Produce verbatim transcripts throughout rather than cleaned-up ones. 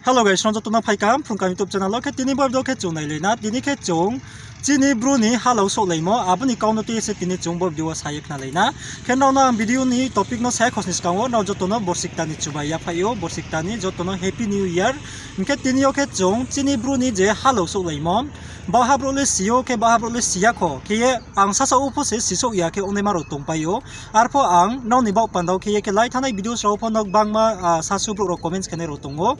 Hello guys, nrao joto no phaikam Phrung Kaham YouTube channel wo. Khe tini bo video khe chung nailai na, tini khe chung chini bru ni halao souhlaimo, abo ni kau no tui ye se tini chung bo video wo sa ye khnalai na. Khe nrao no ang video ni topic no sa ye khosni skang wo nrao joto no borsi kta ni chubai yaphaih ou, borsi kta ni joto no Happy New Year. Hing khe tini yo khe chung chini bru ni je halao souhlaimo, baohha brouh le si ou, khe baohha brouh le si ya kho, khe ye ang sasaoh wo pho se sisouh ya khe ongnaima rao tongpai ou. Arpho ang nrao ni baoh panda wo khe ye khe lai thanngnai video rao pho no gbangma sasu brouh rao comments khenai rao tong ou.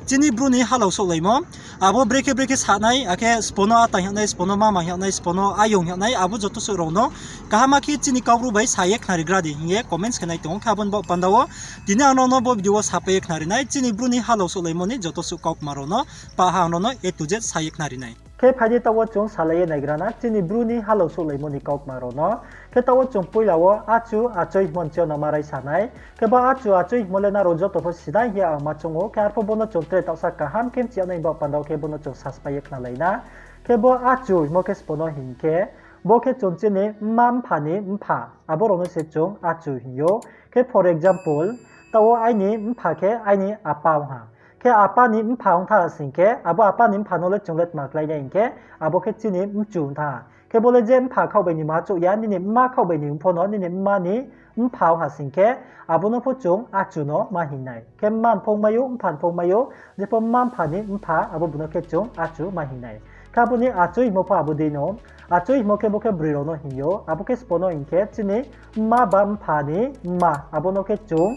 Chini bru ni halao souhlaimo, abo brekhe brekhe sanai, akhe sbo no ata hing yag nai, sbo no mama hing yag nai, sbo no ayong hing yag nai, abo joto suh rao no kaham khe chini Kaubru bai sa ye khnarigra di hing ye comments khenai tong ou. Khe abo ni baoh panda wo tini ang nrao no bo video wo sapai ye khnari nai, chini bru ni halao souhlaimo ni joto suh kaukma rao no pahha ang nrao no A to Z sa ye khnari nai. Khe phai di, taoh wo chung salai ye naigra na chini bru ni halao souhlaimo ni kaukma rao no. Khe taoh wo chung poila wo achu achoi hingmo ni chi yo no ma raisa nai. Khe bo achu achoi hingmo le nrao joto pho sinai hing ye ang ma choung ou. Khe arpho bo no chung tre taohsa kaham khe mchi yag nai ni baoh panda wo khe bo no chung saspai ye khnalai na. Khe bo achu hingmo khe sbo no hing khe, bo khe chung chini mma mpha ni mpha, abo rao no se chung achu hing ou. Khe for example, taoh wo aini mpha khe aini apa ong ha. Khe apa ni mpha ong tha sing khe, abo apa ni mpha no le chung le tma klái nai hing khe, abo khe chini mchu ong tha. Khe bo le je mpha khaoh bai ni ma chouh ya, nini mma khaoh bai ni ong pho no, nini mma ni mpha ong ha sing khe, abo no pho chung achu no ma hing nai. Khe mma ni pho ong mai ou, mpha ni pho ong mai ou, jepho mma mpha ni mpha, abo bu no khe chung achu ma hing nai. Khe abo ni achoi hingmo pho abo dei no, achoi hingmo khe bo khe broi rao no hing ou, abo khe sbo no hing khe chini mma ba mpha ni mma, abo no khe chung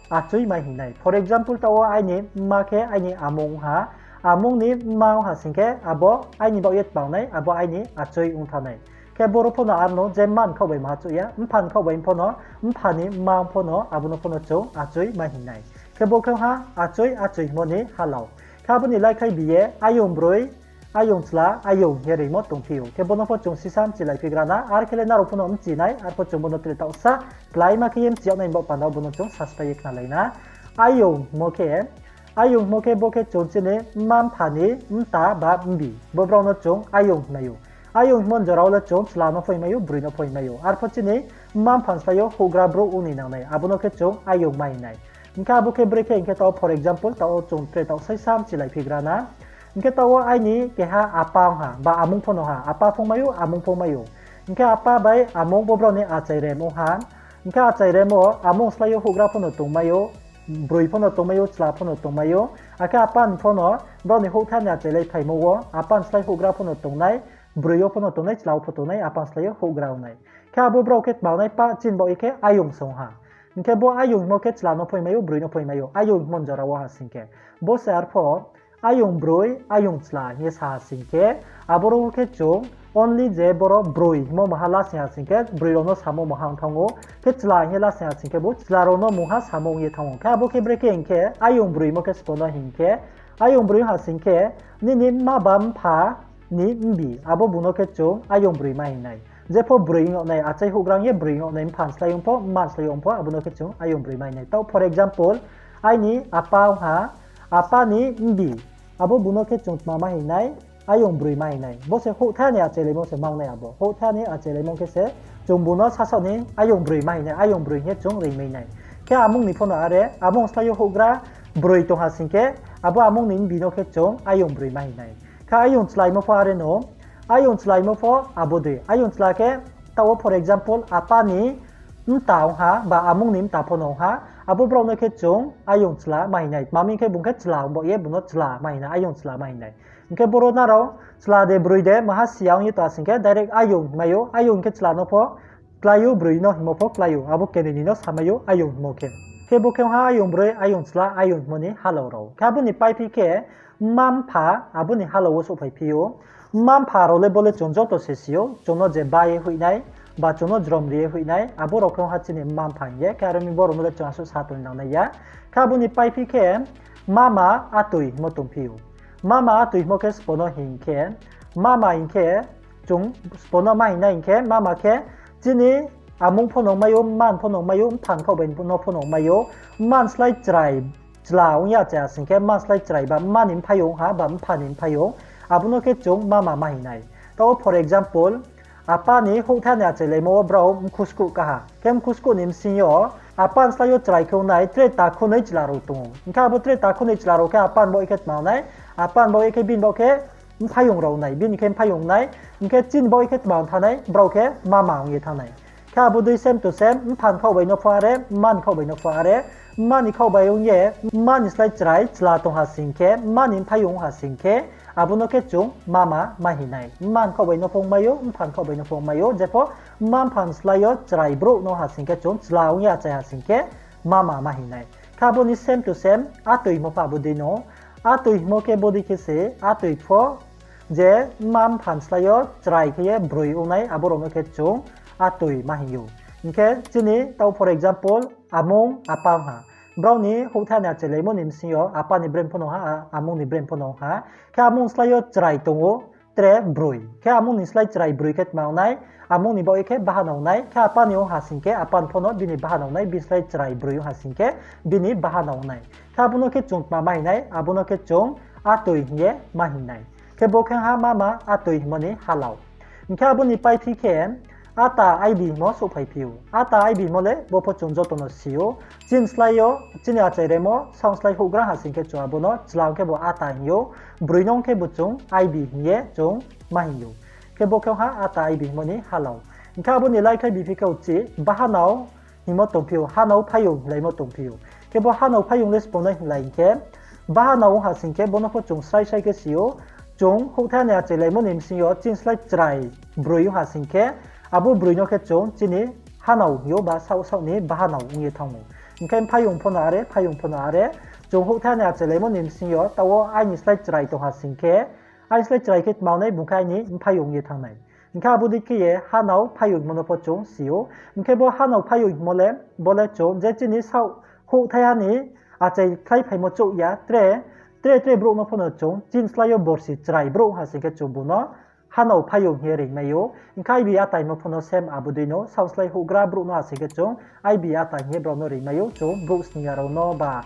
achoi ma hing nai. For example, taoh wo aini mma khe aini amung ha, amung ni mma ong ha sing khe abo aini baoh ye tma ong nai, abo aini achoi ong tha nai. Khe boro pho no aro no je mma ni khaoh bai ma chouh ya, mpha ni khaoh bai pho no, mpha ni mma ong pho no, abo no pho no chung achoi ma hing nai. Khe bo khe ong ha achoi, achoi hingmo ni halao. Khe abo ni laikhai bi ye ayong broi, ayong chla, ayong hing ye reingmo tongphi ou. Khe bo no pho chung sisa mchilaiphigra na, ar khe le nrao pho no mchi nai, arpho chung bo no tre taohsa kláima khe ye mchi yag nai ni baoh panda wo bo no chung saspai ye khnalai na. Ayong hingmo khe, ayong hingmo khe bo khe chung chini mma mpha ni mta ba mbi, bo brao no chung ayong hingmai ou. Ayong hingmo ni jora wo le chung chla no pho hingmai ou, broi no pho hingmai ou. Arpho chini mma mpha ni slái yo houhgra brouh ong ni nang nai, abo no khe chung ayong ma hing nai. Hing khe abo khe brekhe hing khe taoh, for example, taoh wo chung tre taoh saisa mchilaiphigra na. Hing khe taoh wo aini keha apa ong ha, ba amung pho no ha, apa pho ong mai ou, amung pho ong mai ou. Hing khe apa bai amung bo brao ni achai rem ong ha. Hing khe achai rem wo amung slái yo houhgra pho no tongmai ou, broi pho no tongmai ou, chla pho no tongmai ou. Akhe apa ni pho no, brao ni houhtha ni achailai phaimo wo apa ni slái houhgra pho no tongnai, broi yo pho no tongnai, chla wo pho tongnai, apa ni slái yo houhgra ong nai. Khe abo brao khe tma ong nai, pah chini baoh ye khe ayong se ong ha. Hing khe bo ayong hingmo khe chla no pho hingmai ou, broi no pho hingmai ou, ayong hingmo ni jora wo ha sing khe. Bo se arpho ayong broi, ayong chla hing ye sa ha sing khe, aboro khe chung only je boro broi hingmo maha lasing ha sing khe, broi rao no samo maha ong thanng ou, khe chla hing ye lasing ha sing khe bo chla rao no mungha samo ong ye thanng ou. Khe abo khe brekhe hing khe ayong broi hingmo khe sbo no hing khe, ayong broi ha sing khe, nini mma ba mpha ni mbi, abo bu no khe chung ayong broi ma hing nai. Jepho broi ong yag nai, achai houhgra ong ye broi ong yag nai, mpha ni slái yo ong pho, mma ni slái yo ong pho, abo no khe chung ayong broi ma hing nai. Taoh, for example, aini apa ong ha, apa ni mbi, abo bu no khe chung tma ma hing nai, ayong broi ma hing nai. Bo se houhtha ni achailaimo se mang nai abo. Houhtha ni achailaimo khe se chung bu no sasaoh ni ayong broi ma hing nai, ayong broi hing ye chung reingmai nai. Khe amung ni pho no are, amung slái yo houhgra broi tong ha sing khe, abo amung ni mbi no khe chung ayong broi ma hing nai. Khe ayong chla hingmo pho are no, ayong chla hingmo pho abo dei. Ayong chla khe taoh wo, for example, apa ni mta ong ha, ba amung ni mta pho no ong ha, abo brao no khe chung ayong chla ma hing nai. Tma hing khe bung khe chla ong baoh ye, bu no chla ma hing nai, ayong chla ma hing nai. Hing khe boro nrao chla de broi de maha si ya ong ye tong ha sing khe direct ayong hingmai ou, ayong hing khe chla no pho klái ou, broi no hingmo pho klái ou, abo kenoi ni no samai ou ayong hingmo khe. Khe bo khe ong ha ayong broi, ayong chla, ayong hingmo ni halao rao. Khe abo ni paiphi khe mma mpha, abo ni halao wo souhphaiphi ou. Mma mpha rao le bo le chung joto se si ou, chung no je ba ye hoih nai, ba chung no jrom ri ye hoih nai, abo rao khe ong ha chini mma mpha hing ye, khe aro mi bo rao no le chung asuh sa tong nang nai ya. Khe abo ni paiphi khe mama atoi hingmo tongphi ou. Mama atoi hingmo khe sbo no hing khe, mama hing khe chung sbo no ma hing nai hing khe, mama khe chini amung pho no ongmai ou, mma ni pho no ongmai ou, mpha ni khaoh bai no pho no ongmai ou, mma ni slái chrai, chla ong ya chá sing khe, mma ni slái chrai ba mma ni mphaiyong ha, ba mpha ni mphaiyong, abo no khe chung mama ma hing nai. Taoh wo, for example, apa ni houhtha ni achailaimo wo brao mkhu skuh ka ha. Khe mkhu skuh ni bsing yo Apan slái yo chrai khe ong nai tre takhunoi chla rao tong ou. Hing khe abo tre takhunoi chla rao khe apan baoh ye khe tma ong nai, apan baoh ye khe bini baoh khe mphaiyong rao ong nai, bini khe mphaiyong ong nai, hing khe chini baoh ye khe tma ong thanng nai, brao khe mama ong ye thanng nai. Khe abo dei same to same, mpha ni khaoh bai no pho are, mma ni khaoh bai no pho are, mma ni khaoh bai ong ye, mma ni slái chrai chla tong ha sing khe, mma ni mphaiyong ong ha sing khe, abo no khe chung mama ma hing nai. Mma ni khaoh bai no pho ongmai ou, mpha ni khaoh bai no pho ongmai ou, jepho mma mpha ni slái yo chrai brouh no ha sing khe chung chla ong ye achai ha sing khe mama ma hing nai. Khe abo ni same to same, atoi hingmo pho abo dei no. Atoi hingmo khe bodei khe se, atoi pho je mma mpha ni slái yo chrai khe ye broi ong nai, abo rao no khe chung atoi ma hing ou. Hing khe chini taoh for example, amung apa ong ha. Brao ni houhthai ni achailaimo ni bsing yo apa ni brem pho no ha, amung ni brem pho no ha. Khe amung ni slái yo chrai tong ou, tre broi. Khe amung ni slái chrai broi khe tma ong nai, amung ni baoh ye khe bahanao ong nai, khe apa ni ong ha sing khe apa ni pho no bini bahanao ong nai, bini slái chrai broi ong ha sing khe bini bahanao ong nai. Khe abo no khe chung tma ma hing nai, abo no khe chung atoi hing ye ma hing nai. Khe bo khe ha mama atoi hingmo ni halao. Hing khe abo ni paiphi khe ata aibi hingmo souhphaiphi ou. Ata aibi hingmo le bo pho chung joto no si ou. Chini slái yo, chini achai remo, saoh slái houhgra ha sing khe chung abo no chla ong khe bo ata hing ou, broi no ong khe bo chung aibi hing ye chung ma hing ou. Khe bo khe ha ata aibi hingmo ni halao. Hing khe abo ni laikhlai biphi khe uchih, bahanao hingmo tongphi ou, hanao phaiyong hinglaimo tongphi ou. Khe bo hanao phaiyong le sbo no hinglai hing khe, bahanao ong ha sing khe bo no pho chung srai srai khe si ou, chung houhthai ni achailaimo ni bsing yo chini slái chrai broi ong ha sing khe, abo broi no khe chung chini hanao hing ou ba saoh saoh ni bahanao ong ye thanng ou. Hing khe mphaiyong pho no are, phaiyong pho no are, chung houhthai ni achailaimo ni bsing yo taoh wo aini slái chrai tong ha sing khe, aini slái chrai khe tma ong nai, bung khe aini mphaiyong ong ye thanng nai. Hing khe abo dei khe ye hanao phaiyong hingmo no pho chung si ou. Hing khe bo hanao phaiyong hingmo le, bo le chung je chini saoh houhthai ha ni achai khlai phaimo chouh ya, tre, tre tre brouh no pho no chung chini slái yo borsi chrai brouh ong ha sing khe chung bung no hanao phaiyong hing ye reingmai ou. Hing khe aibi ata hingmo pho no same abo dei no, saoh slái houhgra brouh no ha sing khe chung aibi ata hing ye brao no reingmai ou, chung brouh sning ya rao no ba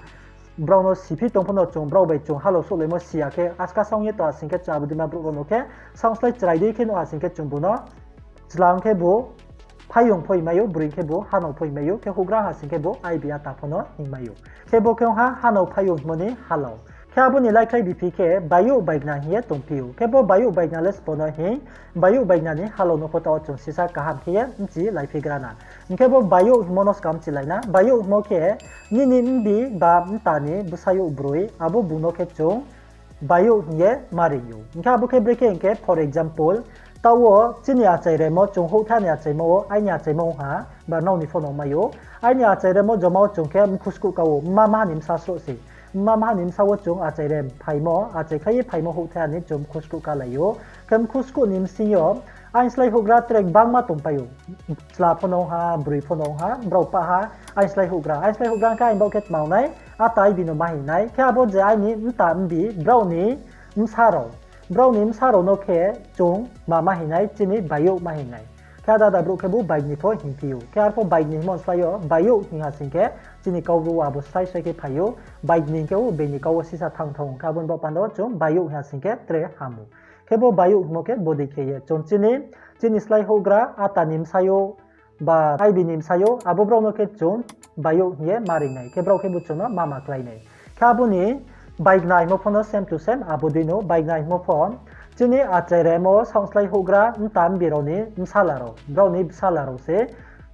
brao no siphi tong pho no chung brao bai chung halao souhlaimo si ya khe, aska saoh ong ye tong ha sing khe chung abo dei ma brouh rao no khe, saoh slái chrai dei khe nuh ha sing khe chung bung no chla ong khe bo phaiyong pho hingmai ou, broi khe bo hanao pho hingmai ou, khe houhgra ha sing khe bo aibi ata pho no hingmai ou. Khe bo khe ong ha hanao phaiyong hingmo ni halao. Khe abo ni laikhlai biphi khe baiyouh baigna hing ye tongphi ou. Khe bo baiyouh baigna le sbo no hing, baiyouh baigna ni halao no pho taoh wo chung sisa kaham khe ye bchi laiphi gra na. Hing khe bo baiyouh hingmo no skang bchilai na. Baiyouh hingmo khe nini mbi ba mta ni bsayouh broi, abo bung no khe chung baiyouh hing ye ma reing ou. Hing khe abo khe brekhe hing khe, for example, taoh wo chini achai remo, chung houhthai ni achaimo wo, aini achaimo ong ha, ba nrao ni pho no ongmai ou. Aini achai remo joma wo chung khe mkhu skuh ka ou, mma maha ni bsa sroh se. Mma maha ni bsa wo chung achai rem phaimo, achaikhlai ye phaimo houhthai ni chung mkhu skuh kalai ou. Khe mkhu skuh ni bsing yo, aini slái houhgra tre gbangma tongpai ou. Chla pho no ong ha, broi pho no ong ha, brao pah ha, aini slái houhgra. Aini slái houhgra khe aini baoh khe tma ong nai, ata aibi no ma hing nai. Khe abo je aini mta mbi, brao ni bsa rao. Brao ni bsa rao no khe chung ma ma hing nai, chini baiyouh ma hing nai. Khe ada ada brouh khe bo baigni pho hingphi ou. Khe arpho baigni hingmo ni slái yo, baiyouh hing ha sing khe, chini kau brouh abo srai srai khe phai ou. Baigni hing khe o being ni kau wo sisa thanng thanng ou. Khe abo ni baoh panda wo chung baiyouh hing ha sing khe tre ham ou. Khe bo baiyouh hingmo khe bodei khe ye chung chini, chini slái houhgra, ata ni bsayouh, ba aibi ni bsayouh, abo brao no khe chung baiyouh hing ye ma reing nai, khe brao khe bo chung no mama klái nai. Khe abo ni baigna hingmo pho no same to same, abo dei no baigna hingmo pho, chini achai remo, saoh slái houhgra, mta mbi rao ni bsala rao, brao ni bsala rao se,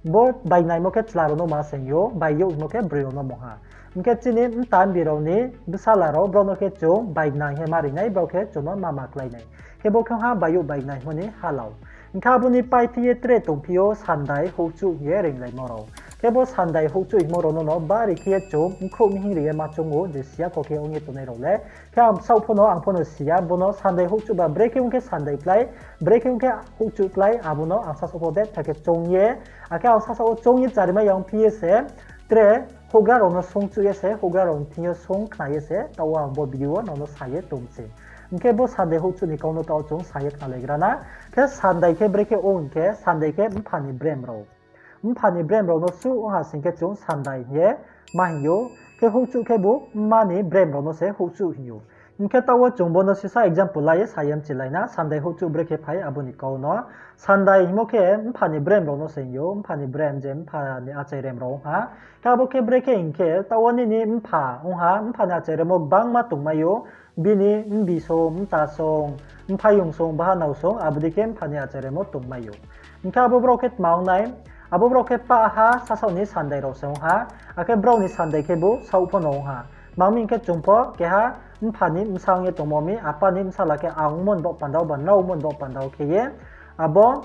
bo baigna hingmo khe chla rao no ma saing ou, baiyouh hingmo khe broi rao no mung ha. Hing khe chini mta mbi rao ni bsala rao, brao no khe chung baigna hing ye ma reing nai, brao khe chung no mama klái nai. Khe bo khe ong ha baiyouh baigna hingmo ni halao. Hing khe abo ni paiphi ye tre tongphi ou sandai houhchuh hing ye reingraimo rao. Khe bo sandai houhchuh hingmo rao no no bari khe ye chung mkhrouh mihing ri ye ma choung ou, je siya kho khe ong ye tongnai rao le. Khe ang saoh pho no, ang pho no siya, bo no sandai houhchuh ba brekhe ong khe sandai klái, brekhe ong khe houhchuh klái, abo no ang sasaoh pho betha khe choung ye, akhe ang sasaoh wo choung ye charimai ya ongphi ye se, tre houhgra rao no sungchuh ye se, houhgra rao ni thing yo sung khna ye se, taoh wo ang bo video wo nrao no sa ye tong se. Hing khe bo sandai houhchuh ni kau no taoh chung sa ye khnalaigra na. Khe sandai khe brekhe ong hing khe, sandai khe mpha ni brem rao. Mpha ni brem rao no suh ong ha sing khe chung sandai hing ye ma hing ou. Khe houhchuh khebu mma ni brem rao no se houhchuh hing ou. Hing khe taoh wo chung bo no sisa example la ye sa ye mchilai na, sandai houhchuh brekhe phai abo ni kau no. Sandai hingmo khe mpha ni brem rao no se hing ou, mpha ni brem je mpha ni achairem rao ong ha. Khe abo khe brekhe hing khe, taoh wo nini mpha ong ha, mpha ni achairem wo gbangma tongmai ou, bini mbi song, mta song, mphaiyong song, bahanao song, abo dei khe mpha ni achairem wo tongmai ou. Hing khe abo brao khe tma ong nai, abo brao khe pah ha sasaoh ni sandai rao se ong ha, akhe brao ni sandai khebu saoh pho no ong ha. Tma hing khe chung pho keha mpha ni bsa ong ye tongmo mi, apa ni bsala khe ang ongmo ni baoh panda wo ba nrao ongmo ni baoh panda wo khe ye, abo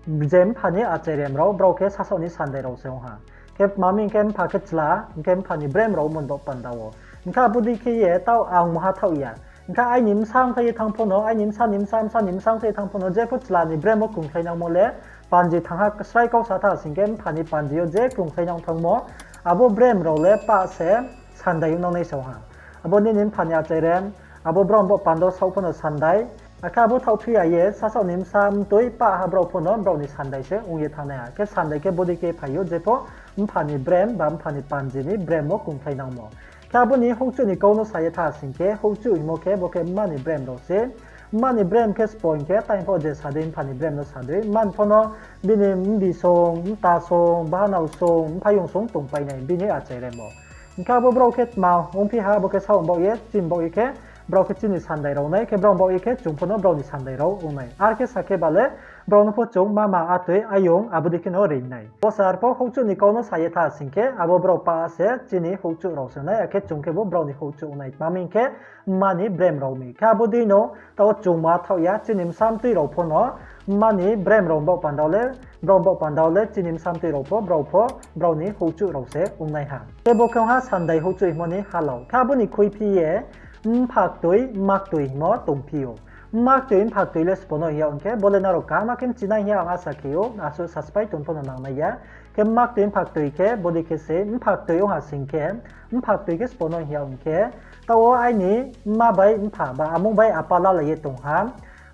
je mpha ni achairem rao, brao khe sasaoh ni sandai rao se ong ha. Khe tma hing khe mpha khe chla, hing khe mpha ni brem rao ongmo ni baoh panda wo. Hing khe abo dei khe ye taoh ang maha thaoh ya. Hing khe aini bsa ongkhlai ye thanng pho no, aini bsa ni bsa, bsa ni bsa ongkhlai ye thanng pho no, jepho chla ni brem wo krungkhlai nangmo le, panji thanng ha srai kau sa tha sing khe mpha ni panji yo je krungkhlai nang thanngmo, abo brem rao le pah se sandai ong nangnai se ong ha. Abo nini mpha ni achairem, abo brao ni baoh panda wo saoh pho no sandai, akhe abo thaoh phi ya ye, sasaoh ni bsa mtoi pah ha brao pho no brao ni sandai se ong ye thanngnai ha. Khe sandai khe bodei khe phai ou, jepho mpha ni brem ba mpha ni panji ni brem wo krungkhlai nangmo. Khe abo ni houhchuh ni kau no sa ye tha sing khe, houhchuh hingmo khe bo khe mma ni brem rao se. Mma ni brem khe sbo hing khe, tai pho je sa dei mpha ni brem no sa dei, mma ni pho no bini mbi song, mta song, bahanao song, mphaiyong song tongpai nai bini achairem wo. Hing khe abo brao khe tma ongphi ha, abo khe saoh baoh ye, chini baoh ye khe, brao khe chini sandai rao nai, khe brao baoh ye khe chung pho no brao ni sandai rao ong nai. Ar khe sa khe ba le, brao no pho chung mama, atoi, ayong, abo dei khe no reing nai. Bo se arpho houhchuh ni kau no sa ye tha sing khe, abo brao pah se chini houhchuh rao se nai, akhe chung khebu brao ni houhchuh ong nai. Tma hing khe, mma ni brem rao mi. Khe abo dei no, taoh wo chung ma thaoh ya, chini bsa mtoi rao pho no, mma ni brem rao baoh panda wo le, brao baoh panda wo le, chini bsa mtoi rao pho, brao pho, brao ni houhchuh rao se ong nai ha. Khe bo khe ong ha sandai houhchuh hingmo ni halao. Khe abo ni khuiphi ye, mpha ktoi, mma ktoi hingmo tongphi ou. Mma ktoi, mpha ktoi le sbo no hing yag ong khe, bo le nrao kaham khe mchinai hing ye ang asa khe ou, asuh saspai tong pho no nangnai ya. Khe mma ktoi, mpha ktoi khe, bodei khe se, mpha ktoi ong ha sing khe, mpha ktoi khe sbo no hing yag ong khe, taoh wo aini mma bai mpha ba amung bai apa lalai ye tong ha.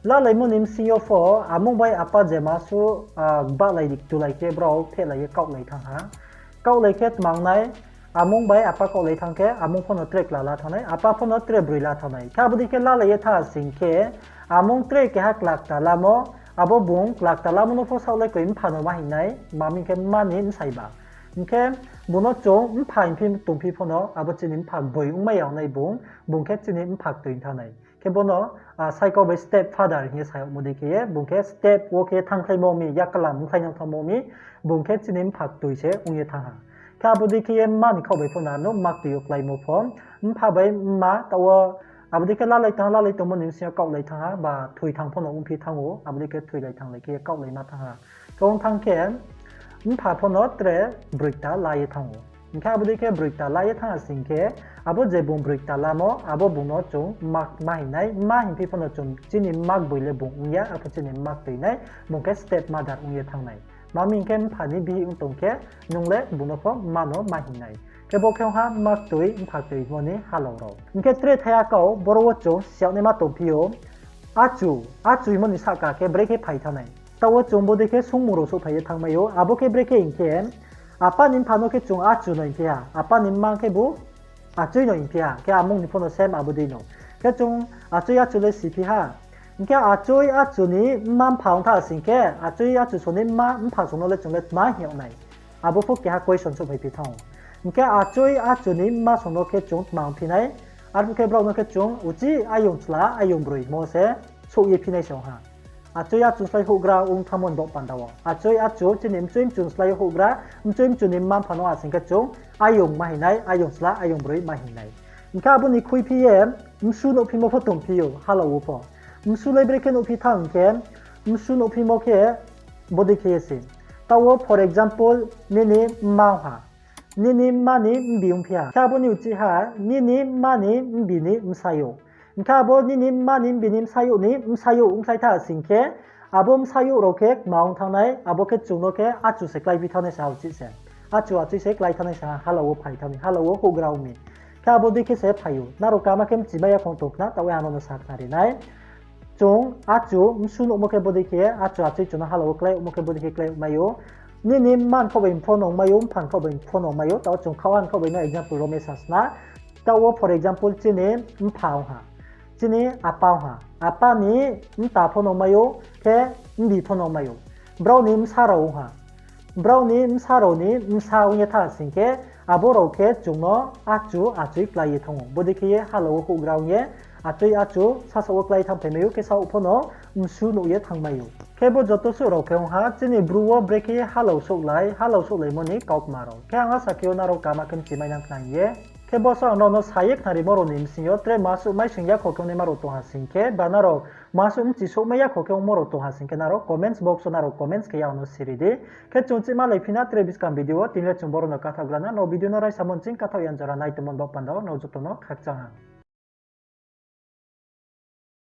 Lalaimo ni bsing yo pho, amung bai apa jema suh, ah, bahlai tulai khe brao phehlai ye kaohlai thanng ha. Kaohlai khe tma ong nai, amung bai apa kaohlai thanng khe, amung pho no tre kla la thanng nai, apa pho no tre broi la thanng nai. Khe abo dei khe lalai ye tha sing khe, amung tre keha kla kta lamo, abo bung kla kta lamo no pho saoh le koi mpha no ma hing nai, tma hing khe mma ni bsai ba. Hing khe bung no chung mpha hingphi tongphi pho no, abo chini mpha gboi ongmai ya ong nai bung, bung khe chini mpha ktoi thanng nai. Khe bo no, ah, saikau bai step father hing ye sa yagmo dei khe ye, bung khe step wo khe thanngkhlaimo mi, yaklam ongkhlai nang thanngmo mi, bung khe chini mpha ktoi se ong ye thanng ha. Khe abo dei khe ye mma ni khaoh bai pho no, no mma ktoi yo kláimo pho, mpha bai mma taoh wo, abo dei khe lalai thanng, lalai tongmo ni bsing yo kaohlai thanng ha, ba thoi thanng pho no ongphi thanng ou, abo dei khe thoilai thannglai khe ye kaohlai ma thanng ha. Khe ong thanng khe, mpha pho no tre broi kta la ye thanng ou. Hing khe abo dei khe broi kta la ye thanng ha sing khe, abo je bung broi kta lamo, abo bung no chung mma, mma hing nai, mma hingphi pho no chung chini mma gboi le bung ong ya, arpho chini mma ktoi nai, bung khe step mother ong ye thanng nai. Tma hing khe mpha ni bihih ong tong khe, nung le bung no pho mma no ma hing nai. Khe bo khe ong ha mma ktoi, mpha ktoi hingmo ni halao rao. Hing khe tre thaiha kau, boro wo chung siyag naima tongphi ou, achu, achu hingmo ni sahka khe brekhe phai thanng nai. Taoh wo chung bodei khe sungmung rao souhphai ye thanngmai ou, abo khe brekhe hing khe, apa ni mpha no khe chung achu no hingphi ha, apa ni mma khebu achoi no hingphi ha, khe amung ni pho no same abo dei no. Khe chung achoi achu le siphi ha. Hing khe achoi achu ni mma mpha ong tha sing khe, achoi achu song ni mma mpha song no le chung le tma hing yag nai. Abo pho keha question souhphai phi thanng ou. Hing khe achoi achu ni mma song no khe chung tma ongphi nai, arphuh khe brao no khe chung uchih ayong chla, ayong broi hingmo se souh ye phi nai se ong ha. Achoi achu slái houhgra ong thanngmo ni baoh panda wo. Achoi achu chini mchoi mchu slái houhgra, mchoi mchu ni mma mpha no asing khe chung ayong ma hing nai, ayong chla, ayong broi ma hing nai. Hing khe abo ni khuiphi ye, msu nuhphimo pho tongphi ou, halao wo pho. Msu le brekhe nuhphi thanng hing khe, msu nuhphimo khe bodei khe ye se. Taoh wo, for example, nini mma ong ha. Nini mma ni mbi ongphi ha. Khe abo ni uchih ha, nini mma ni mbi ni bsayouh. Hing khe abo nini mma ni mbi ni bsayouh ni bsayouh ongkhlai tha sing khe, abo bsayouh rao khe tma ong thanng nai, abo khe chung no khe achu se kláiphi thanng nai se ha uchih se. Achu achoi se klái thanng nai se ha, halao wo phai thanng nai, halao wo houhgra ong mi. Khe abo dei khe se phai ou. Nrao kaham khe mchimai ya khong tong khna, taoh wo ano no sa khnari nai. Chung achu msu nuhmo khe bodei khe, achu achoi chung no halao wo klái yagmo khe bodei khe klái yag mai ou. Nini mma ni khaoh bai pho nongmai ou, mpha ni khaoh bai pho nongmai ou, taoh chung khaoh ha ni khaoh bai no example rao mai sa sna. Taoh wo for example chini mpha ong ha, chini apa ong ha, apa ni mta pho nongmai ou, khe mbi pho nongmai ou. Brao ni bsa rao ong ha, brao ni bsa rao ni bsa ong ye tha sing khe, abo rao khe chung no achu achoi klái ye thanng ou. Bodei khe ye halao wo houhgra ong ye achoi achu sasaoh wo klái thanngphai mai ou, khe saoh pho no msu nuh ye thanngmai ou. Khe bo joto suh rao khe ong ha, chini Bru wo brekhe ye halao souhlai, halao souhlaimo ni kaukma rao. Khe ang asa khe ou nrao kaham khe mchimai nang khna hing ye. Khe bo suh ang nrao no sa ye khnarimo rao ni bsing yo tre masuh maising yakho khe ongnaima rao tong ha sing khe, ba nrao masuh mchisouhmai yakho khe ongmo rao tong ha sing khe, nrao comments box wo nrao comments khe ye ang no siri di. Khe chung chihmalai phi na tre buskang video wo, tini le chung boro no kathaoh gra na, nrao video no raisamo nching kathaoh ya jora nai tongmo ni baoh panda wo nrao joto no khakchang ha.